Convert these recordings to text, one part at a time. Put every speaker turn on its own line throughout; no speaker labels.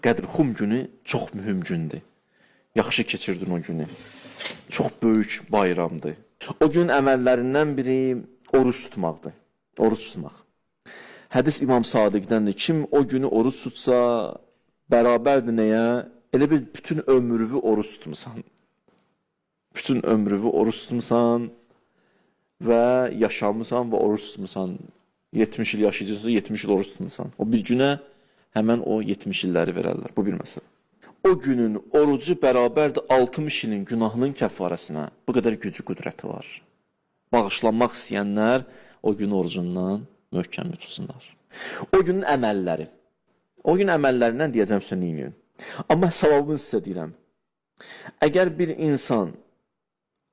Qədir Xum günü çox mühüm gündür. Yaxşı keçirdin o günü. Çox böyük bayramdır. O gün əməllərindən biri oruç tutmaqdır. Oruç tutmaq. Hədis İmam Sadiqdəndir. Kim o günü oruç tutsa, bərabərdir nəyə? Elə bil bütün ömrünü oruç tutmusan. Bütün ömrünü oruç tutmusan və yaşamısan və oruç tutmusan. 70 il yaşayacaqsan, 70 il oruç tutmusan. O bir günə həmən o 70 illəri verərlər. Bu bir məsələ. O günün orucu bərabərdir 60 ilin günahının kəffarəsinə. Bu qədər gücü, qüdrəti var. Bağışlanmaq istəyənlər o gün orucundan möhkəmli tutsunlar. O günün əməlləri. O gün əməllərindən deyəcəm sizə neyin. Amma savabını sizə deyirəm. Əgər bir insan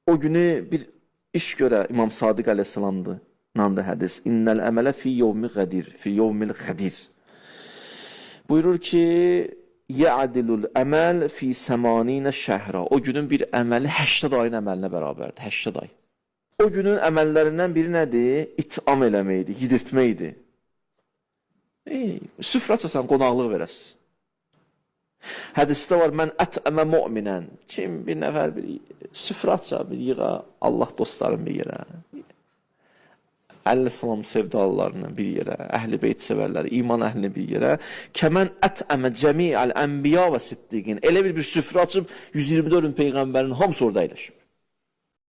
o günü bir iş görə İmam Sadiq əleyhissalamdır, nandır hədis. İnnəl əmələ fi yevmi qədir, fi yevmil qədir. Buyurur ki, Ya'dilul əməl fi səmaninə şəhra. O günün bir əməli 80 ayın əməlinə bərabərdir. 80 ay. O günün əməllərindən biri nədir? İtam eləməkdir, yedirtməkdir. Süfrə açasan, qonaqlıq verəsiz. Hədisdə var, mən ətəmə mu'minən. Kim bir nəfər bir süfrə aça, bir yığa Allah dostların bir yerə. Əleyhissalam sevdalılarını bir yerə, əhl-i beyt sevərləri, iman əhlini bir yerə. Kəmən ətəmə cəmi'əl ənbiya və siddiqin. Elə bir süfrə açıb 124 peyğəmbərin hamısı orada əyləşib.